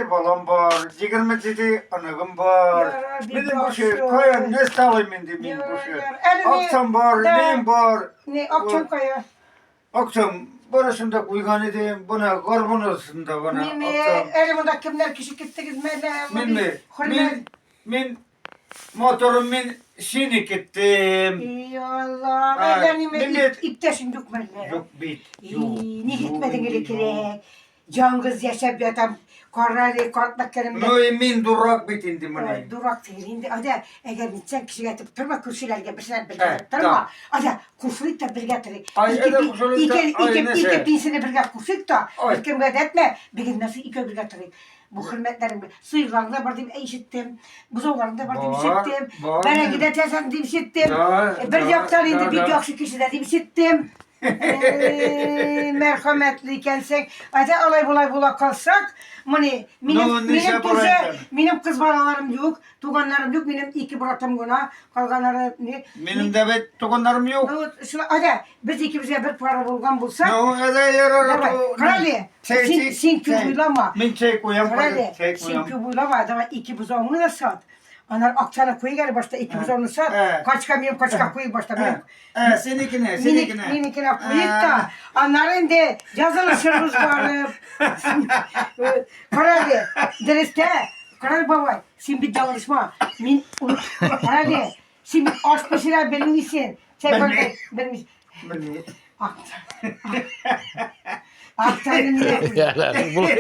балам бар, 27 оныгым бар. Ярар, бик Минем бу яхшы. шер, каян не сталым инде мин бу шер. Ярар, әле не- Акчам бар, Да. нем бар. Не, акчам кая? Акчам барысын да куйган идем, бына горбунысында бына Неме, акчам. әле монда кемнәр кеше киттегез мәллә? Минме? Хөрмәт. Мин, мин моторым мин сине киттем. И Алла, Ай, әллә неме мин бит- иптәшең юк мәллә? Юк бит. И, ни китмәдең элеккерәк? Яңгыз яшәп ятам. Кара әле картлык көнемдә. Ну и мин дурак бит инде менә. Дурак түгел инде. Әйдә, әгәр нитсәң кешегә әйтеп торма, күршеләргә берсенә бергә Ә, әйтеп торма. Әйдә, кушылыйк та бергә торыйк. Ай, Ике әйдә, пи- кушылыйк та, ике- ай, ике- нәрсә? Ике пенсияне бергә кушыйк та, Ай. беркемгә дә әйтмә, бегеннән соң икәү бергә торыйк. Бу хөрмәтләрең белән. Сыерларың да бар дип ишеттем, бозауларың да бар дип Бар, ишеттем, бар. бәрәңге дә тәсәң дип ишеттем. Да, Бер да, яктан инде да, бик да. яхшы кеше дә дип ишеттем. Э, Мәрхәмәтле икәнсең. Әйдә алай болай була калсак, моны минем Ну, минем нишләп тоже алай икән? минем кыз балаларым юк, туганнарым юк, минем ике братым гына, калганнары не. Минем дә бит туганнарым юк. Ну, вот, шулай, әйдә, без икебезгә бер пара булган булсак, Ну, әйдә ярар. Давай, Карале, син син күп уйлама. Мин чәй куям, Карале, чәй син куям. күп уйлама, давай ике бозауыңны да сат. Анар акчаны куйык әле башта, ике бозауны сат. Ә. Качка минем качка куйык башта минем. Ә, синекенә, синекенә. Минекенә куйык та, аннары инде язылышырбыз барып. Карале, дөрестә, карале бабай, син бит ялгышма. Мин карале, син бит аш пешерә белмисең. Син Белмим. белмисең. Белмим. Акчаны нигә куйдың? Ярар, булыр.